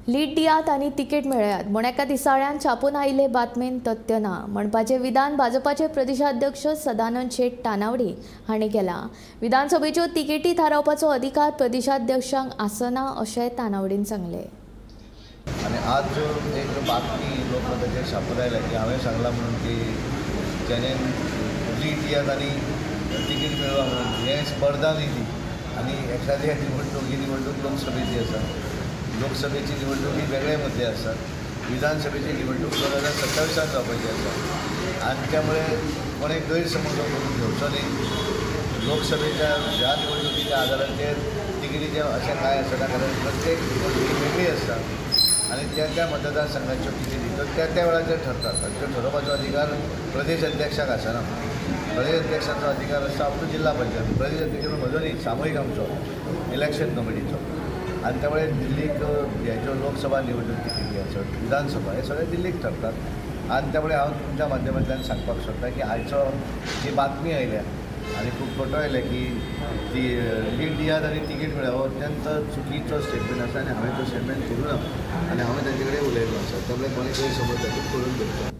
Lead दियात आनी ticket मेळयात म्हूण एका दिसाळ्यान छापून आयिल्ले बातमेन तथ्य ना म्हणपाचें विधान भाजपाचे प्रदेशाध्यक्ष सदानंद शेट तानावडे हांणी केलां. विधानसभेच्यो तिकेटी थारावपाचो अधिकार प्रदेशाध्यक्षांक आसना अशें तानावडेन सांगलें. आनी आज जो एक बातमी लोकमताचेर छापून आयल्या की हांवें सांगलां म्हणून की जेणे लीड दियात आनी तिकीट मेळवा म्हणून, हें स्पर्धा न्ही ती. आनी एखाद्या निवडणूक ही निवडणूक लोकसभेची आसा, लोकसभेची निवडणूक ही वेगळे मुद्दे आसात, विधानसभेची निवडणूक 2027 जावपाची आसा आनी त्यामुळे कोणे गैरसमज करून घेवचो न्ही. लोकसभेच्या ह्या निवडणुकीच्या आदाराचेर तिकेटीचें अशें कांय आसना, कारण प्रत्येक निवडणूक वेगळी आसता आनी त्या त्या मतदारसंघाच्यो तिकेटी त्यो त्या त्या वेळाचेर ठरतात आनी त्यो ठरोवपाचो अधिकार प्रदेश अध्यक्षाक आसना. प्रदेश अध्यक्षाचो अधिकार आसता आपलो जिल्हा पंचायत. प्रदेश अध्यक्ष म्हजो न्ही, सामुहीक आमचो इलेक्शन कमिटीचो. आनी त्यामुळे दिल्लीक ह्यो लोकसभा निवडणूक तिकेटी आसत, विधानसभा, हे सगळे दिल्लीक ठरतात. आनी त्यामुळे हांव तुमच्या माध्यमांतल्यान सांगपाक सोदता की आयचो जी बातमी आयल्या आनी खूब फोटो आयले की ती लीड दियात आनी तिकीट मेळ्ळ्या, हो अत्यंत चुकीचो स्टेटमेंट आसा आनी हांवें तो स्टेटमेंट करूं ना आनी हांवें तांचे कडेन उलयल्लो आसा. त्यामुळे कोणी गैरसमज तातूंत करून घेवचो.